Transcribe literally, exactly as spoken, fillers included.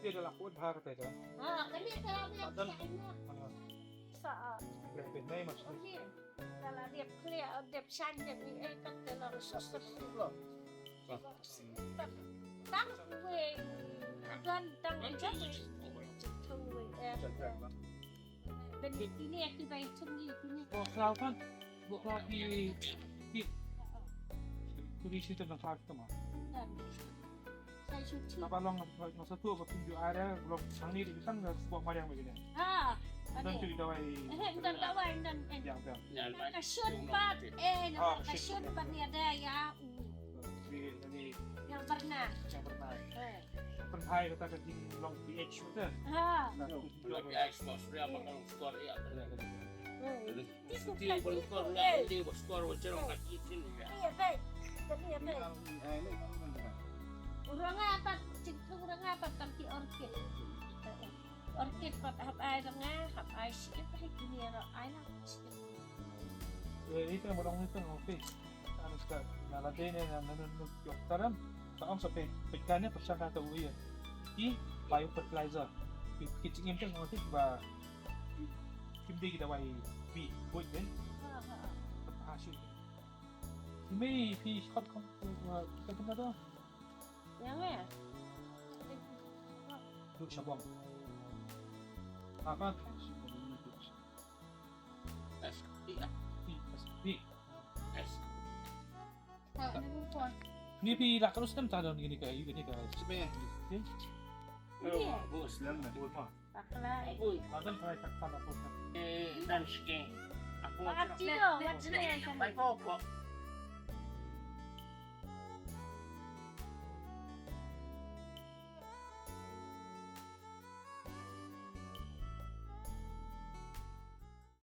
Te da la kut bha kata da. Ha, kane ka la dep shaiñ noh. Sa, ah. Dep pynhai mas. Okey. Ka la dep khlieh, dep shaiñ, dep i, eh, kata la sosot. Tang wei, don tang wei, eh. Ben kine ki bai chum ki kine. Bo khlaw kan, bo khlaw ki, ki. Kuri shi ta na far ta ma. Sa shu ti. Ba long na sa tu ba pynju ara long sangni di kan na bo mariang begini. Ah, dan tu dawai. Eh, dan dawai, dan, eh. Ya, ya. Ka shun pat, eh, na ka shun pat ni ada ya. Di, di. Yang pernah. Yang pernah. Eh. Pernah kata ka jinglong P H betul. Ha. Long P H bos, dia makan skor ya. Eh. Ti bol skor la, ti bol skor wa cherong ka ti tin ya. Iya, baik. Tapi ya, baik. Orang apa, cik orang apa, tam ti orchid. Orchid pat hap ai dang, hap ai shi, eh, baik ini ya, ai lah. Ita ba long ita office. Anu ska na la dei ne na nanu nu yok taram. Ta ong sa pe pe kan ne pyrshang ka ta u ye. Ki biofertilizer. Ki ki jingim te ngoti ba kim dei ki dawai bi boi den. Ha ha. Hasil. Ki mei pi hot kom ka kena da. Yang eh. Duk shabong. Apa? S P. P S P. S. Ni pi la terus tem ta don gini ka, gini ka. Sebe. Ni. Bos, lam na bos ma. Pakla. Bos. Madan try tak tak bos. Eh, dan ski. Aku. Pakla. Pakla.